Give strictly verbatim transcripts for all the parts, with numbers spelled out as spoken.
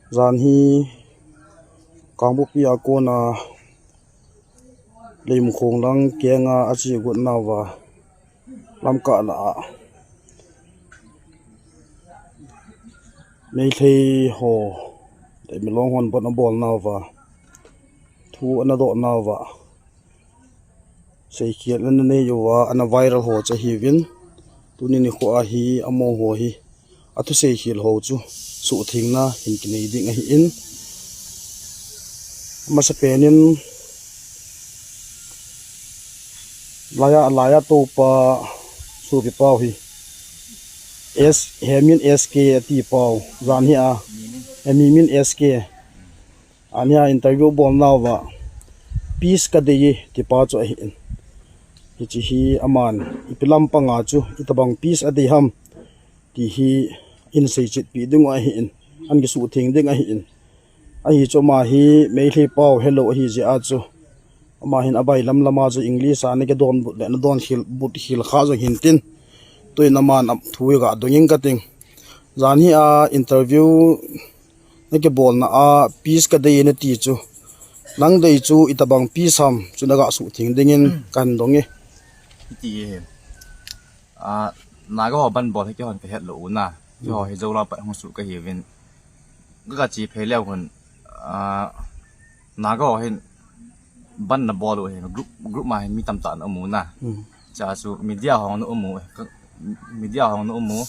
Jan hi Kangpokpi a kona Leimakhong lang kenga ache got nauva, Lamka lah a Meitei ho, Teimilong hon bon abol nauva, thu ana doh nauva, seikhel ana nei uva, ana viral ho chu ahiuvin, tuni nikho a hi amaho hi athu seikhel ho chu suhthengna hin kinei ding ahin, amasapen in laiya, laiya toupa sopi pau hi, S, hemin S K ati pau, jan hi a, hemi min S K. Ania interview bol nauva, peace kadei e, tipa chu ahin. Hiche hi aman, ipi lampanga chu, itobang peace adei ham, ti hi ahin seichetpi ding ahin, ahin kisuhtheng ding ahin. Ahi chu ama hi Meitei pau helou ahi jeh a chu, ama hin abailam lama chu English a ana kidonbut le, ana donkhel, butkhel kha jong hintin. Tuin aman thu hi ga dong inge kating. Jan hi a interview nakibolna a peace kadei e nati chu, nang dei chu itobang peace ham chu naga suhtheng dingin kahin dong e. Hiti hi, a, Naga ho ban bol hi keihon kahet lou u na. Keiho hi Jou lam pat hung suh kahiuvin, ka, kache phei leu hun, a, Naga ho hin ban nabol u hin group, group ma hin mi tamtah na um u na. Chua chu media ho na um u, ka, media ho na um u.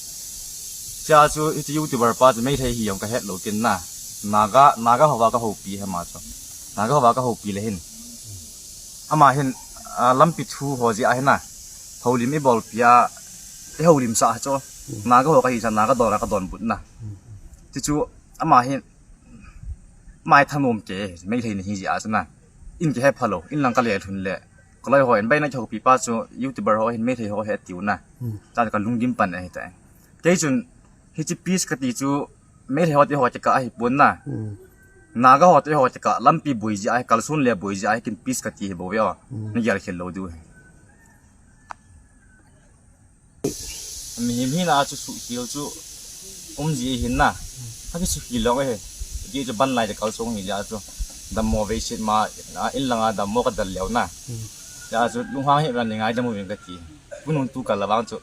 Chua chu hiche YouTuber pa chu Meitei hi jong kahet lou kit na. Naga, Naga hova kahoupi hi ama chu. Naga hova kahoupi le hin, ama hin, a, lampi thu ho jeh a hi na, houlim eibolpi a, eihoulimsah chu, Naga ho kahi jeh a Naga dol a kadonbut na. Tichu ama hin, ama hi thanom kei, Meitei nahi jeh a chu na, in kihe phalou, in lang kale lhun le, kaloi hon baina kihoupi pa chu YouTuber ho hin Meitei ho ahi atiu na. Chua kalunggim pan ahitai. Kei chun hiche peace kati chu Meitei ho te ho te kah ahipon na, Naga ho te ho te kah, lampi boi jeh a hi, kalson le boi jeh a hi ken peace kati hi bou ve o. Nagel khel lou diu hi. Mihem hina a chu suhkhel chu um ji ahin na. Akisuhkhel lou ahi. Kei chu ban lai te kalsong hi jeh a chu, dammo veiset ma, a, in langa dammo kadel leu na. Jeh a chu lunghang hih uvin, ngaidam uvin kati. Tunung tukal a vang chu,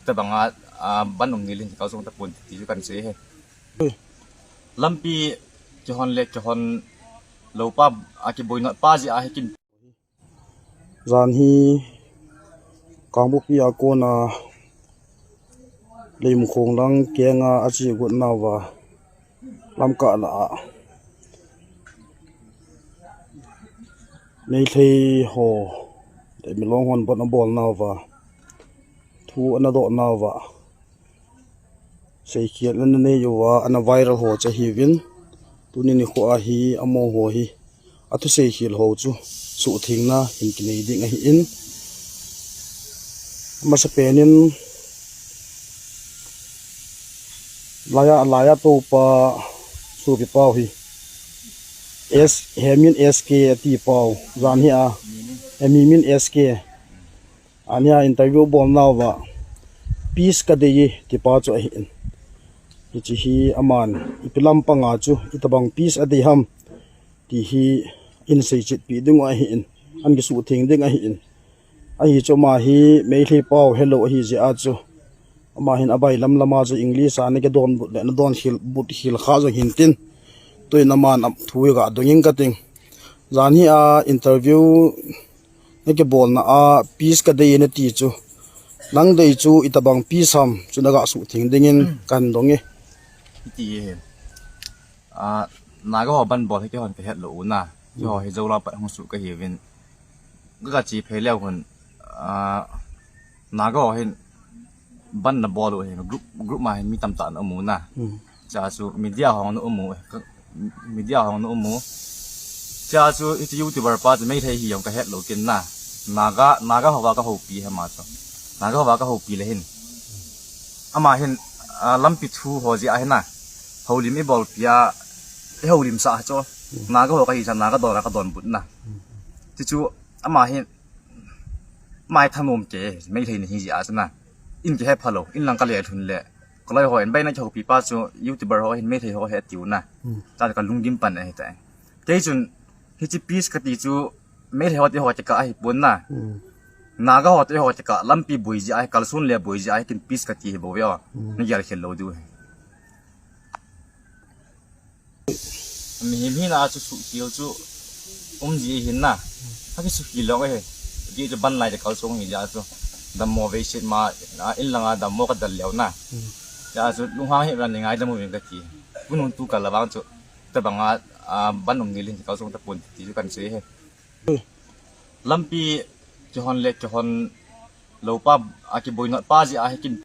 tobanga, a, ban um nilin kalsong tapon ti chu kahin sei e. Lampi kihon le kihon lou pa, a, kiboina pa jeh a hi ken. Jan hi Kangpokpi a kona Leimakhong lang kenga ache got nauva, Lamka lah a Meitei ho, Teimilong hon bon abol nauva, thu ana doh nauva, seikhel ana nei uva, ana viral ho chu ahiuvin, tuni nikho a hi amaho hi athu seikhel ho chu suhthengna hin kinei ding ahin, amasapen in laiya, laiya toupa sopi pau hi, S, hemin S K ati pau, jan hi a, hemi min S K. Ania interview bol nauva, peace kadei e, tipa chu ahin. Hiche hi aman, ipi lampanga chu, itobang peace adei ham, ti hi ahin seichetpi ding ahin, ahin kisuhtheng ding ahin. Ahi chu ama hi Meitei pau helou ahi jeh a chu, ama hin abailam lama chu English a ana kidonbut le, ana donkhel, butkhel kha jong hintin. Tuin aman thu hi ga dong inge kating. Jan hi a interview nakibolna a peace kadei e nati chu, nang dei chu itobang peace ham chu naga suhtheng dingin kahin dong e. Hiti hi, a, Naga ho ban bol hi keihon kahet lou u na. Keiho hi Jou lam pat hung suh kahiuvin, ka, kache phei leu hun, a, Naga ho hin ban nabol u hin group, group ma hin mi tamtah na um u na. Chua chu media ho na um u, ka, media ho na um u. Chua chu hiche YouTuber pa chu Meitei hi jong kahet lou kit na. Naga, Naga hova kahoupi hi ama chu. Naga hova kahoupi le hin, ama hin, a, lampi thu ho jeh a hi na, houlim eibolpi a, eihoulimsah chu, Naga ho kahi jeh a Naga dol a kadonbut na. Tichu ama hin, ama hi thanom kei, Meitei nahi jeh a chu na, in kihe phalou, in lang kale lhun le, Kaloi ho in baina kihoupi pa chu YouTuber ho hin Meitei ho hi atiu na. Hmm. Cha chu kalungdim pan ahi tai. Kei chun hiche peace kati chu Meitei ho ti ho ti kah ahi pon na. Hmm. Naga ho ti ho ti kah lampi boi ji ahi, kalson le boi ji ahi, kin peace kati hi bou ve o. Hmm. Na gel khel lou diu hi. Mihem hina chu suhkhel chu um ji hin na. Ha kisuhkhel lou hi. Ti chu ban lai te kalsong hi ja chu. Dammo vei sit ma, a, in langa dammo kadal leu na. Hmm. Ja chu lunghang hi ran ni ngai dam uvin kati. Kunung tu kal vang chu. Tabanga, a, ban um ni lin kalsong tapon ti chu kan sei hi. Lampi kihon le kihon lou pa, a, kiboi not pa ji ahi kin